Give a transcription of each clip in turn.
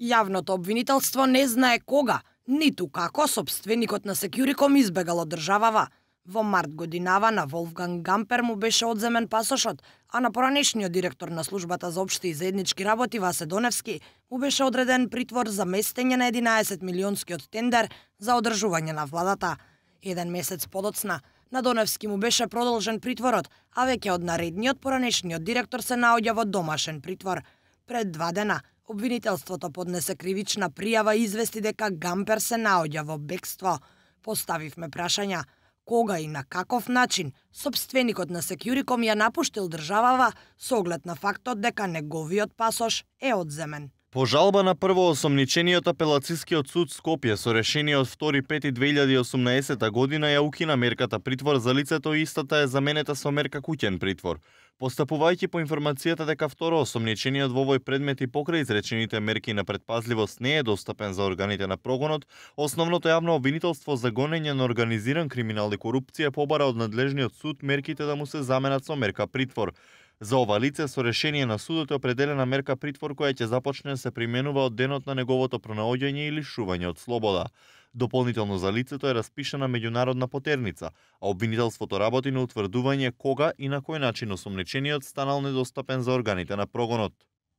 Јавното обвинителство не знае кога, ниту како сопственикот на Секјуриком избегал од државава. Во март годинава на Волфганг Гампер му беше одземен пасошот, а на поранешниот директор на службата за општи и заеднички работи Васе Доневски му беше одреден притвор за местење на 11 милионскиот тендер за одржување на владата. Еден месец подоцна, на Доневски му беше продолжен притворот, а веќе од наредниот поранешниот директор се наоѓа во домашен притвор. Пред 2 дена, обвинителството поднесе кривична пријава и извести дека Гампер се наоѓа во бегство. Поставивме прашања. Кога и на каков начин сопственикот на Секјуриком ја напуштил државава со оглед на фактот дека неговиот пасош е одземен. По жалба на првоосомничениот апелацискиот суд Скопје со решение од 2.5.2018 година ја укина мерката притвор за лицето и истата е заменета со мерка куќен притвор. Постапувајќи по информацијата дека второосомничениот во овој предмет и покрај изречените мерки на предпазливост не е достапен за органите на прогонот, основното јавно обвинителство за гонење на организиран криминал и корупција побара од надлежниот суд мерките да му се заменат со мерка притвор. За ова лице со решение на судот е определена мерка притвор која ќе започне да се применува од денот на неговото пронаоѓање и лишување од слобода. Дополнително за лицето е распишана меѓународна потерница, а обвинителството работи на утврдување кога и на кој начин осомничениот станал недостапен за органите на прогонот.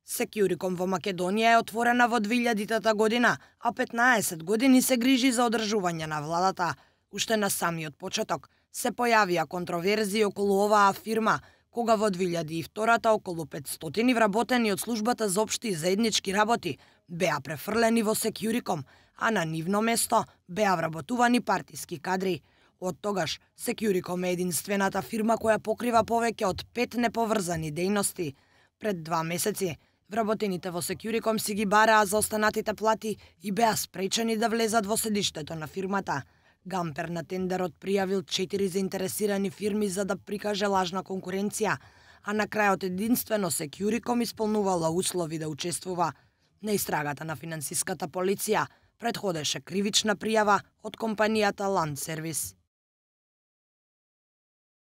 Секјуриком во Македонија е отворена во 2000 година, а 15 години се грижи за одржување на владата. Уште на самиот почеток се појавија контроверзии околу оваа фирма, кога во 2002 околу 500 вработени од службата за општи и заеднички работи беа префрлени во Секјуриком, а на нивно место беа вработувани партиски кадри. Од тогаш Секјуриком е единствената фирма која покрива повеќе од 5 неповрзани дејности. Пред 2 месеци вработените во Секјуриком си ги бараа за останатите плати и беа спречени да влезат во седиштето на фирмата. Гампер на тендерот пријавил 4 заинтересирани фирми за да прикаже лажна конкуренција, а на крајот единствено Секјуриком исполнувала услови да учествува. На истрагата на финансиската полиција предходеше кривична пријава од компанијата Land Service.